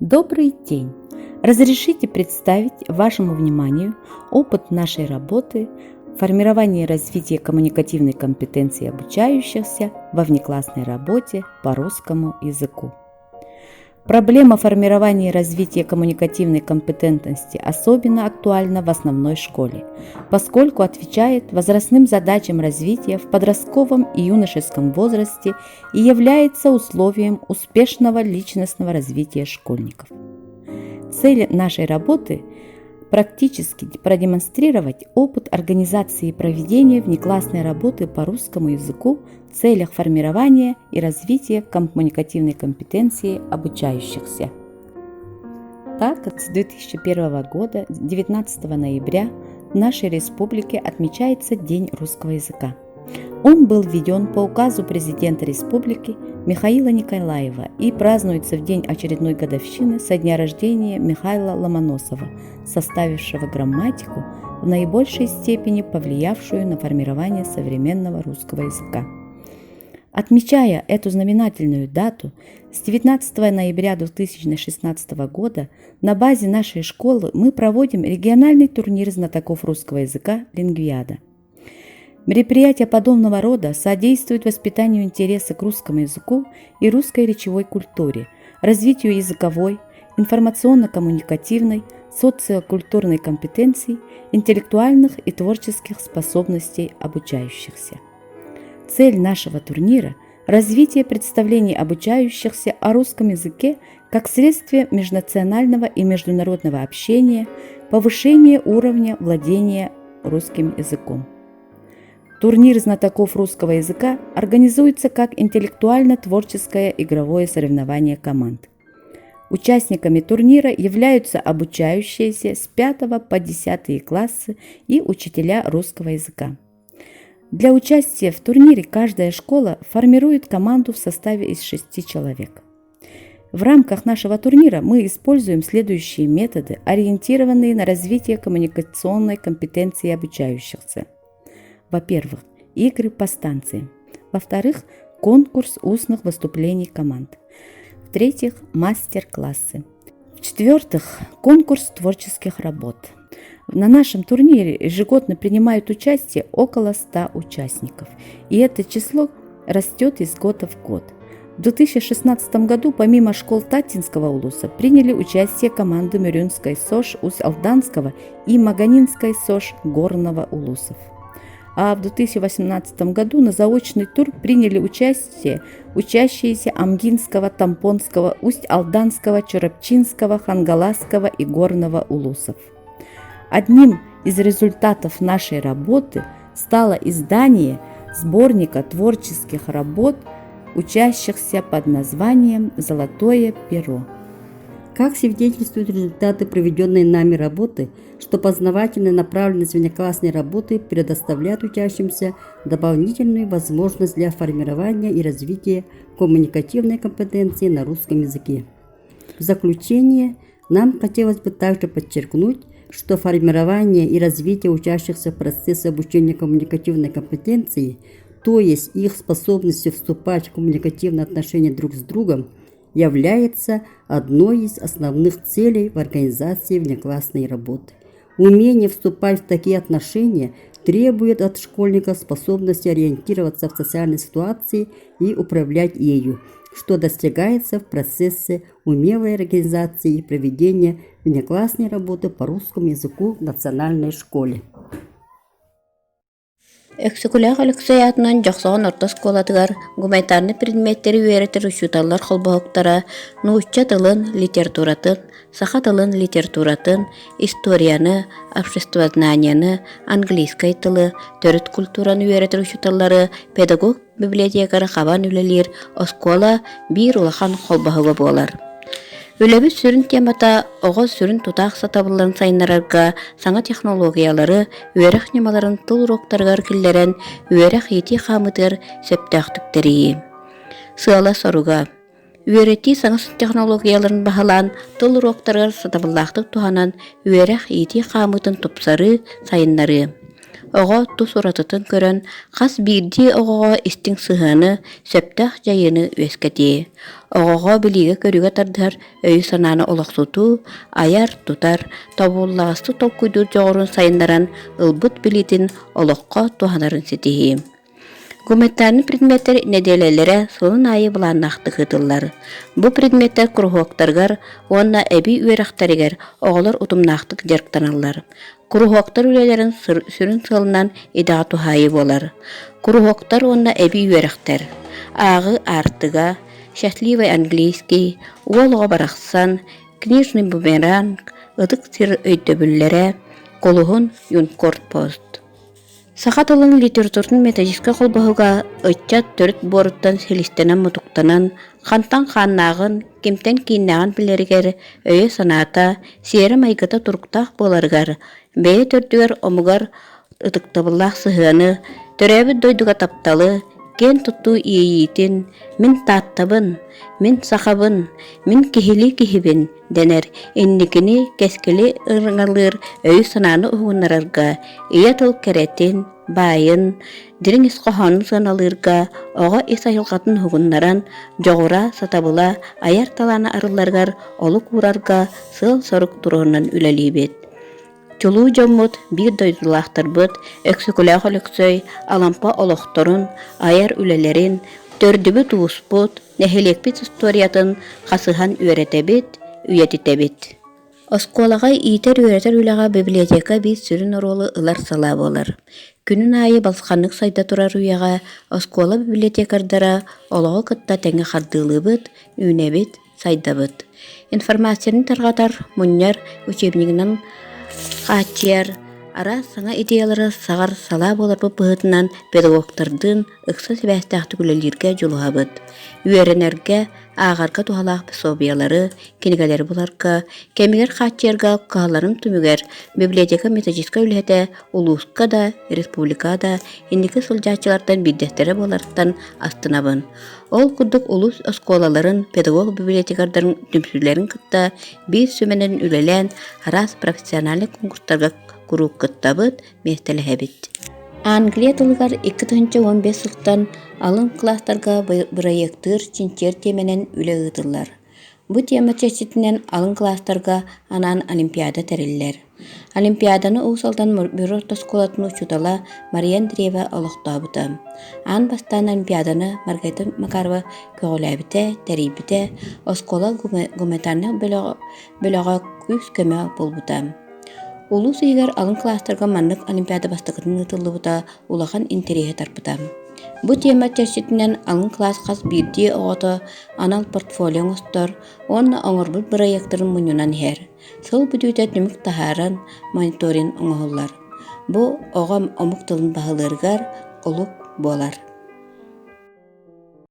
Добрый день! Разрешите представить вашему вниманию опыт нашей работы в формировании и развитии коммуникативной компетенции обучающихся во внеклассной работе по русскому языку. Проблема формирования и развития коммуникативной компетентности особенно актуальна в основной школе, поскольку отвечает возрастным задачам развития в подростковом и юношеском возрасте и является условием успешного личностного развития школьников. Цель нашей работы – практически продемонстрировать опыт организации и проведения внеклассной работы по русскому языку в целях формирования и развития коммуникативной компетенции обучающихся. Так, с 2001 года, 19 ноября, в нашей республике отмечается День русского языка. Он был введен по указу президента республики Михаила Николаева и празднуется в день очередной годовщины со дня рождения Михаила Ломоносова, составившего грамматику, в наибольшей степени повлиявшую на формирование современного русского языка. Отмечая эту знаменательную дату, с 19 ноября 2016 года на базе нашей школы мы проводим региональный турнир знатоков русского языка «Лингвиада». Мероприятия подобного рода содействуют воспитанию интереса к русскому языку и русской речевой культуре, развитию языковой, информационно-коммуникативной, социокультурной компетенций, интеллектуальных и творческих способностей обучающихся. Цель нашего турнира – развитие представлений обучающихся о русском языке как средстве межнационального и международного общения, повышение уровня владения русским языком. Турнир знатоков русского языка организуется как интеллектуально-творческое игровое соревнование команд. Участниками турнира являются обучающиеся с 5 по 10 классы и учителя русского языка. Для участия в турнире каждая школа формирует команду в составе из 6 человек. В рамках нашего турнира мы используем следующие методы, ориентированные на развитие коммуникационной компетенции обучающихся. Во-первых, игры по станциям. Во-вторых, конкурс устных выступлений команд. В-третьих, мастер-классы. В-четвертых, конкурс творческих работ. На нашем турнире ежегодно принимают участие около 100 участников, и это число растет из года в год. В 2016 году помимо школ Таттинского улуса приняли участие команды Мюрюнской СОШ Усть-Алданского и Маганинской СОШ Горного улусов. А в 2018 году на заочный тур приняли участие учащиеся Амгинского, Тампонского, Усть-Алданского, Чурапчинского, Хангаласского и Горного улусов. Одним из результатов нашей работы стало издание сборника творческих работ учащихся под названием «Золотое перо». Как свидетельствуют результаты проведенной нами работы, что познавательная направленность внеклассной работы предоставляет учащимся дополнительную возможность для формирования и развития коммуникативной компетенции на русском языке. В заключение нам хотелось бы также подчеркнуть, что формирование и развитие учащихся в процессе обучения коммуникативной компетенции, то есть их способности вступать в коммуникативные отношения друг с другом, является одной из основных целей в организации внеклассной работы. Умение вступать в такие отношения требует от школьника способности ориентироваться в социальной ситуации и управлять ею, что достигается в процессе умелой организации и проведения внеклассной работы по русскому языку в национальной школе. Өксөкүлээх Өлөксөй аатынан Дьохсоҕон орто оскуолатыгар гуманитарнай предметтэри үөрэтэр учууталлар холбоһуктара нуучча тылын, литературатын, саха тылын литературатын, историяны, обществознаниены, английскай тылы, төрүт культураны үөрэтэр учууталлары педагог библиотекары хабан үлэлиир оскуола биир улахан холбоһуга буолар. Үлэбит сүрүн темата оҕо сүрүн тутаах сатабылларын сайыннарарга саҥа технологиялары, үөрэх ньымаларын тыл уруоктарыгар киллэрэн үөрэх-иитии хаамыытыгар сөптөөхтүк тэрийии. Сыала-соруга Үөрэтии саҥа технологияларын баһылаан, тыл уруоктарыгар сатабыллаахтык туһанан үөрэх-иитии хаамыытын тупсарыы, сайыннарыы. Оҕо тус уратытын көрөн, хас биирдии оҕоҕо истиҥ сыһыаны, сөптөөх дьайыыны үөскэтии. Оҕоҕо билиигэ-көрүүгэ тардыһар өйү-санааны олохсутуу, айар-тутар, тобуллаҕастык толкуйдуур дьоҕурун сайыннаран ылбыт билиитин олоххо туһанарын ситиһии. Гуманитарнай предметтэр нэдиэлэлэрэ сылын аайы былааннаахтык ыытыллар. Бу предметтэр куруһуоктарыгар уонна эбии үөрэхтэригэр оҕолор утумнаахтык дьарыктаналлар. Куруһуоктар үлэлэрин сүрүн сыалынан идэҕэ туһаайыы буолар. Куруһуоктар уонна эбии үөрэхтэр. Ааҕыы аартыга, счастливый английский, уол оҕо барахсан, книжный бумеранг, ытык сир өйдөбүллэрэ, кулуһун юнкорпост. Саха тылын литературатын методическай холбоһуга ыччат төрүт буоруттан силистэнэн-мутуктанан, хантан хааннааҕын, кимтэн кииннээҕин билэригэр, өйө-санаата, сиэрэ-майгыта туруктаах буоларыгар, бэйэ төрдүгэр омугар ытыктабыллаах сыһыаны, төрөөбүт дойдуга тапталы, киэн туттуу иэйиитин «Мин Тааттабын», «Мин сахабын», «Мин киһилии киһибин» дэнэр инникини кэскили ырыҥалыыр өйү-санааны уһугуннарарга, ийэ тыл кэрэтин, баайын, дириҥ ис хоһоонун сыаналыырга, оҕо ис айылҕатын уһугуннаран, дьоҕура, сатабыла, айар талаана арылларыгар олук уурарга сыал-сорук туруорунан үлэлиибит. Чулуу дьоммут, биир дойдулаахтарбыт Өксөкүлээх Өлөксөй, Алампа олохторун, айар үлэлэрин, төрдүбүт-ууспут, нэһилиэкпит историятын хасыһан үөрэтэбит, үйэтитэбит. Оскуолаҕа иитэр-үөрэтэр үлэҕэ библиотека биир сүрүн оруолу ылар салаа буолар. Күнүн аайы балысханнык сайда турар үйэҕэ оскуола библиотекардара олоҕу кытта тэҥҥэ хардыылыыбыт, үүнэбит, сайдабыт. Информацияны тарҕатар, мунньар, учебнигынан хааччыйар, араас саҥа идеялары саҕар салаа буоларбыт быһыытынан педагогтардыын ыкса сибээстээхтик үлэлииргэ дьулуһабыт. Үөрэнэргэ, ааҕарга туһалаах пособиелары, кинигэлэри буларга, кэмигэр хааччыйарга кыһалларын түмүгэр библиотека методическай үлэһитэ улууска да, республикаҕа да инники сылдьааччылартан биирдэстэрэ буоларыттан астынабын. Ол курдук улуус оскуолаларын, педагог-библиотекардарын түмсүүлэрин кытта биир сүмэнэн үлэлээн араас профессиональнай конкурстарга куруук кыттабыт, миэстэлэһэбит. Англия тылыгар 2015 сылтан алын кылаастарга бырайыактыыр чинчийэр тиэмэнэн үлэ ыытыллар. Бу тиэмэ чэрчитинэн алын кылаастарга анаан олимпиада тэриллэр. Олимпиаданы Уус Алдан Бюро орто оскуолатын учуутала Мария Андреева олохтообута. Аан бастаан олимпиаданы Маргарита Макарова көҕүлээбитэ, тэрийбитэ, оскуола гуманитарнай бөлөҕө күүс-көмө буолбута. Улуус иһигэр алын кылаастарга маннык олимпиада бастакытын ыытыллыбыта улахан интэриэһи тарпыта. Бу тиэмэ чэрчитинэн алын кылаас хас биирдии оҕото анал портфолио оҥостор уонна оҥорбут бырайыактарын мунньунан иһэр. Сыл бүтүүтэ түмүк таһааран, мониторинг оҥоһуллар. Бу оҕо омук тылын баһылыырыгар олук буолар.